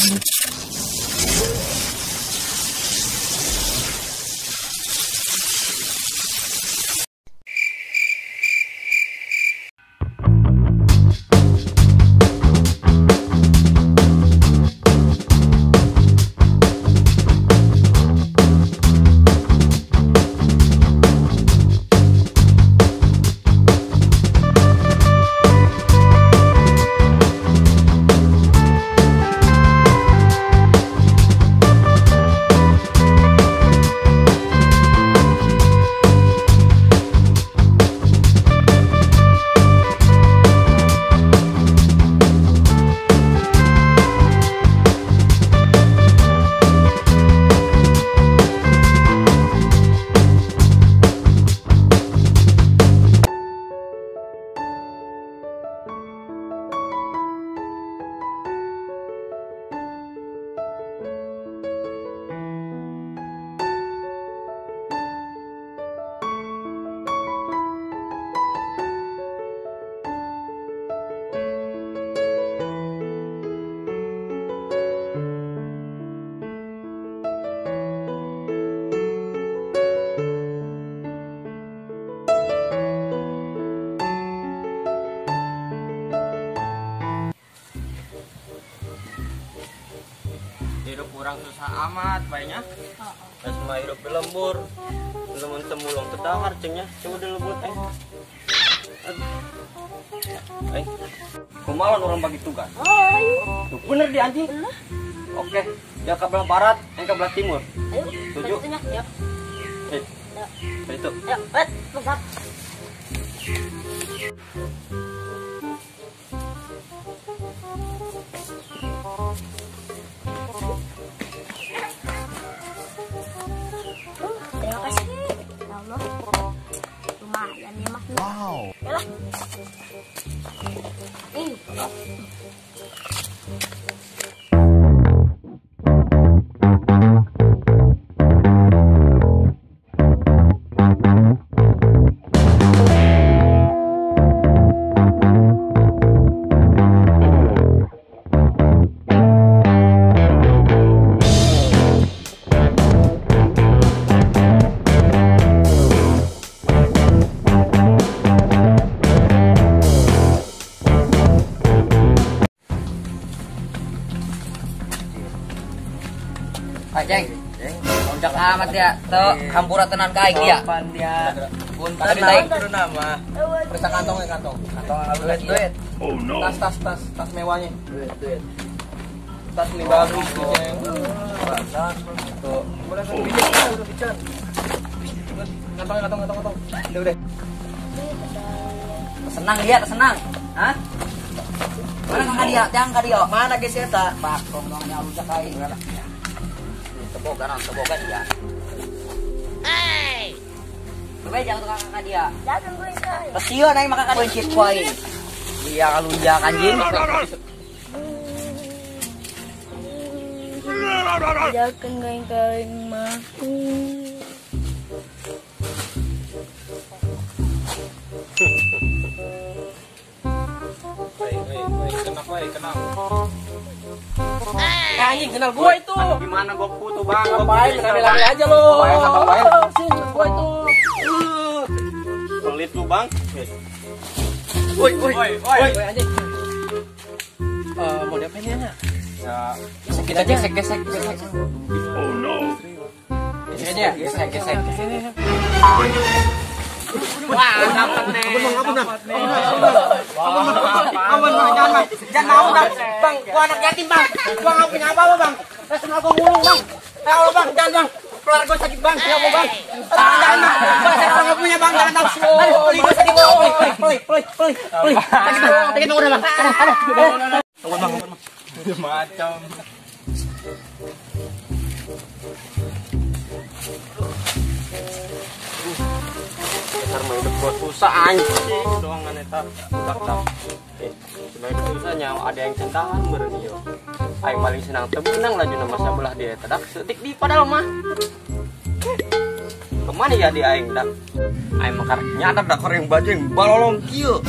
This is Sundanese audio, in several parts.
Hidup kurang susah amat banyak. Terus mah hidup lembur. Lemun temulung tedahar cengnya, coba dilebut eh. Eh. Kumaha orang bagi tugas? Ayo. Bener di anjing. Oke, dia ke belah barat, yang ke belah timur. Ayo. Setuju? Ya. Eh. Itu. Ayo, lompat. Terima kasih. Ya Allah. Lumayan nih mah. Wow. Yalah. Ih. Ceng, lonjak amat ya, tuh hampura tenan ka aing dia. Pan dia. Punten nama. Periksa kantongnya, kantong. Kantong duit, duit. Oh no. Tas, tas, tas, tas mewahnya. Duit, duit. Tas ini bagus tuh, Ceng. Tuh. Boleh kan bican, udah bican. Kantongnya, kantong, kantong, kantong. Udah, udah. Senang dia, senang. Hah? Mana kakak dia? Jangan kakak dia. Mana geus eta? Bakong dong nya lonjak aing. Teboga non, teboga dia. Hey. Coba jangan tukang kakak dia. Jangan gue sekali. Pesion aing maka kakak buncit ku aing. Dia kalunjak anjing. Jangan gaing kain mah. Woi, kena woi, kena. Anjing kenal gua itu. Gimana gua kutu bang? Ngapain lari-lari aja lo. Ngapain? Sini gua itu. Pelit lu bang. Woi, woi, woi, anjing. Mau diapain ya? Ya, kita gesek, gesek, gesek. Oh no. Gesek aja, gesek, gesek. Wah, dapat nih. Ampun, ampun, ampun. Ampun, jangan, Bang. Jangan mau, Bang. Bang, gua anak yatim, Bang. Gua nggak punya apa-apa, Bang. Langsung aku mulung, Bang. Ya Allah, Bang, jangan, Bang. Keluarga gua sakit, Bang. Ya Allah, Bang. Jangan, Bang. Gua nggak punya, Bang. Jangan, Bang. Aduh, pelit, gua sakit, Bang. Pelit, pelit, pelit, pelit, pelit. Sakit, Bang. Sakit, Bang, udah, Bang. Aduh, aduh. Ampun, Bang, ampun, Bang. Macam. Dasar mah hidup gua susah anjing doang kan eta. Tak. Cuma hidup susahnya ada yang centahan meureun ieu. Aing paling senang teu meunang laju nama sabelah dia eta dak seutik di padahal mah. Kemana ya di aing dak? Aing mah karek nyadar dak koreng baju yang balolong kieu.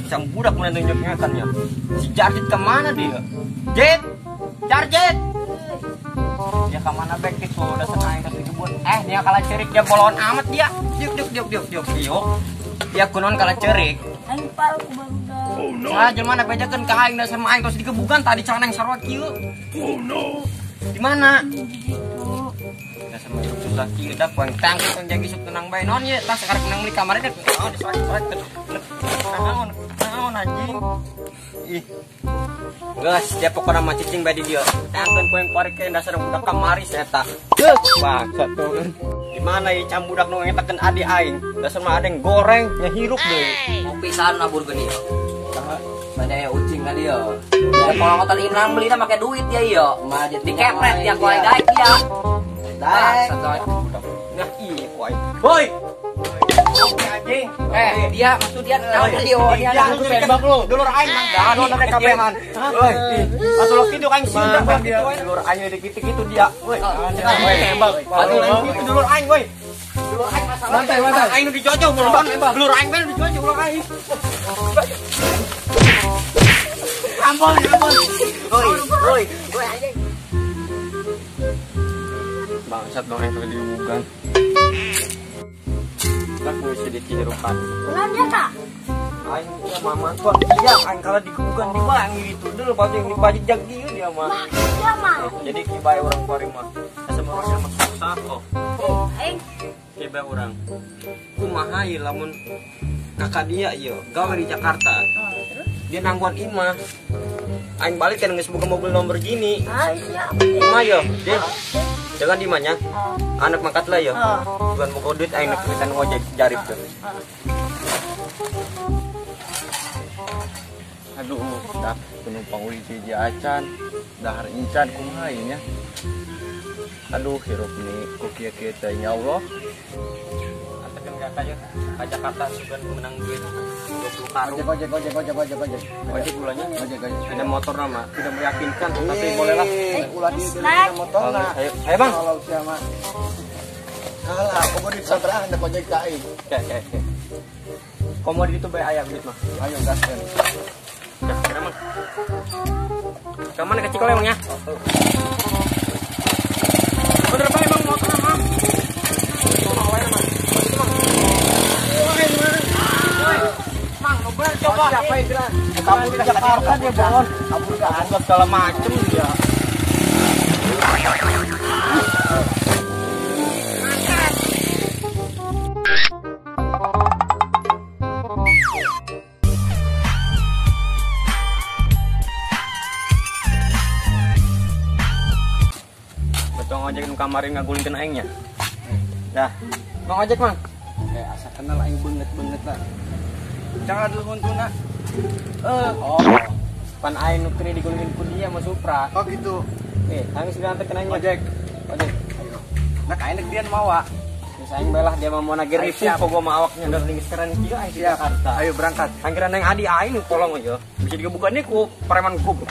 Sang budak mun nunjuk-nunjukannya. Si Jarjit kemana dia? Jit! Jarjit! Target. Dia ka mana bek gitu udah senang aing di kebun. Dia kalah cerik dia bolon amat dia. Diuk diuk diuk diuk diuk diuk. Dia kunaon kalah cerik. Aing pal ku barudak. Oh no. Saha jelema na bejakeun ka aing dasar mah aing tos digebugan tadi celana yang sarua kieu. Oh no. Di mana? Dasar mah hidup susah kieu dah poeng tangkis tong jagi sok tenang bae naon ieu tah sakarep menang meuli kamari deh. Naon disoek-soek naon naon anjing. Ih. Geus dia pokona mah cicing bae di dieu. Tangkeun poeng kuari ke dasar budak kamari si eta. Geus bangsat tuh. Di mana ieu cam budak nu ngetakeun adi aing? Dasar mah ada yang goreng nya hirup deui. Kopi saha nu naburkeun ieu? Saha? Bade ucing ka dieu. Ya kalau ngotot imlang beli make duit dia ieu. Mah dikepret dia ku aing daek dia. Daek. Nah iya ku aing. Woi. Anjing. Dia maksud dia naon ieu? Dia tembak lu. Dulur aing mang dano na kabehan. Woi. Atuh lo kitu aing sieun dia. Dulur aing dikit-dikit dia. Woi. Tembak. Atuh kitu dulur aing woi. Dulur aing masalah. Santai, santai. Aing nu dijojoh mun dulur aing mah dijojoh ulah aing. Ampun, ampun. Woi, woi, woi anjing. Bangsat dong yang tadi dibukan. Lah ngisi di kehidupan. Kenapa dia kak? Aing ya mama tuh dia aing kalah dikebukan di bang gitu. Dulu pasti yang dipajak jag dia dia mah. Dia mah. Jadi kibai orang pari mah. Asa orang mah susah kok. Aing kibai orang. Kumaha ieu lamun kakak dia ieu gawe di Jakarta. Terus dia nangguan imah. Aing balik kan geus boga mobil nomor gini. Ah, siap. Imah yo, dia. Jangan di mana? Anak mangkat lah yo. Bukan mau duit aing nek kita ngojek jarip tuh. Aduh, dah penumpang uli hiji acan, dahar incan kumaha ieu nya. Aduh, hirup nih ku kieu-kieu teh nya Allah. Antekeun ka ka Jakarta sugan menang duit 20 karung. Ojek ojek ojek ojek ojek. Ojek ulahnya. Ojek ojek. Ada motor nama, tidak meyakinkan tapi bolehlah. Ulah dia dari motor nah. Ayo, ayo Bang. Kalau siapa? Kalah, komo di pesantren ada ojek ka aing. Oke, oke, oke. Komo di itu bae aya duit mah. Ayo gaskeun. Ya, kira mah. Ka mana ke Cikole emang ya? Bener bae Bang motor mah. Coba siapa yang bilang kabur ke Jakarta dia bohong, kabur ke anggap segala macem dia. Betul ngojek nu kamari ngagulingkeun aingnya. Dah, mau ngojek Mang? Asa kenal aing beungeut-beungeut lah. Jangan dulu huntuna. Oh. Pan aing nu kini digulingin ku dia sama Supra. Oh gitu. Aing sudah antekeun aing ojek. Ojek. Ayo. Nah, aing deuk dian mawa. Geus aing bae lah dia mah mau nagih ribu kok gua mah awaknya udah lingis keren kieu aing di Jakarta. Ayo berangkat. Angkiran yang adi aing tolong aja. Bisa digebukan ku preman goblok.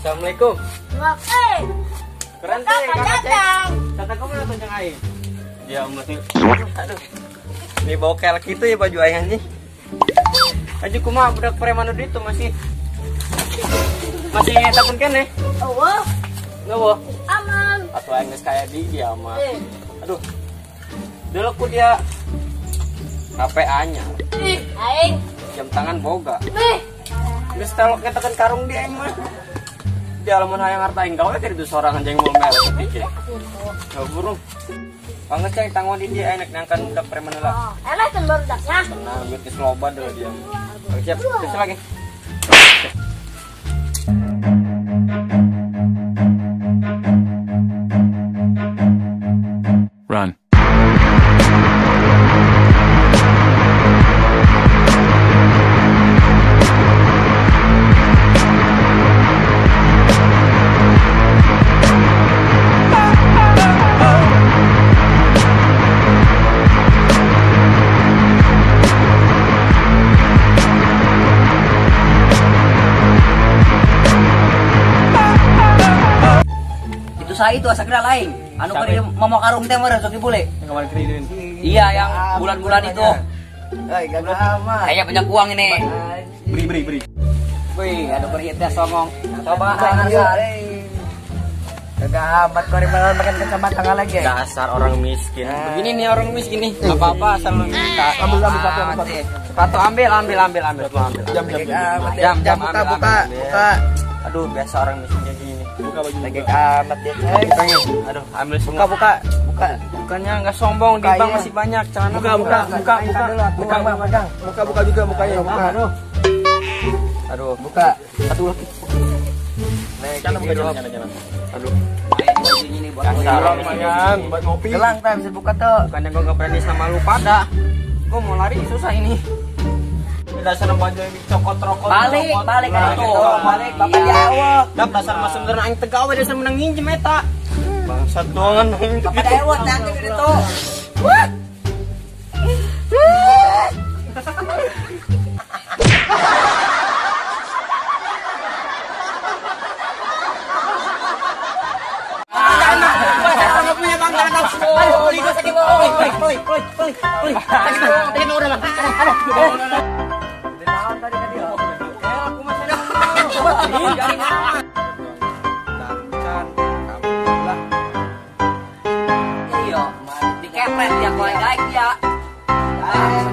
Assalamualaikum. Keren teh, Kakak Ceng. Datang ke mana tuh Ceng aing? Dia masih aduh. Ini bokel gitu ya baju aing anjing. Aja kumaha budak preman itu masih takun keneh. Eueuh. Eueuh. Aman. Atuh aing geus kaya di dia mah. Aduh. Dulu ku dia HP anyar. Ih, aing. Jam tangan boga. Ih. Geus telok ngetakeun karung dia aing mah. Di alaman hayang harta aing gawe teh itu sorangan jeung mau merek pikir. Enggak burung. Banget ceng tanggung di dia enak nangkan budak preman lah. Oh, enak kan barudaknya. Tenang, duit geus loba deui dia. Oke, siap. Terus lagi. Run. Saya itu asa kenal aing. Anu keur momo karung teh meureun sok dibule. Yang kemarin kiriin. Iya, yang bulan-bulan itu. Eh, gagah amat. Kayaknya banyak uang ini. Beri. Wih, aduh beri teh songong. Coba Gagah amat kau malam makan kacamata lagi. Dasar orang miskin. Begini nih orang miskin nih. Enggak apa-apa asal lu minta. Ambil sepatu. Sepatu ambil. Jam Jam buka. Aduh, biasa orang miskin kayak gini. Buka baju. Lagi amat dia. Aduh, ambil semua. Buka. Bukannya enggak sombong, di bank masih banyak. Celana buka. Buka juga bukanya. Buka. Aduh, buka. Satu lagi. Jangan. Aduh. Ini buat lumayan buat ngopi. Gelang tak bisa buka tuh. Bukannya gua enggak berani sama lu pada. Gua mau lari susah ini. Dasar baju yang dicokot-rokot. Balik atuh. Balik bapak diawak. Dap dasar mah sebenarnya aing tegawe dasar menang nginjem eta. Bangsat doangan aing. Bapak diawak nanti di ditu. Wah. Pelik. Sakit udah bang. Aduh. Aku masih ada. Iya, dikepret dia kowe gaek dia. Ah,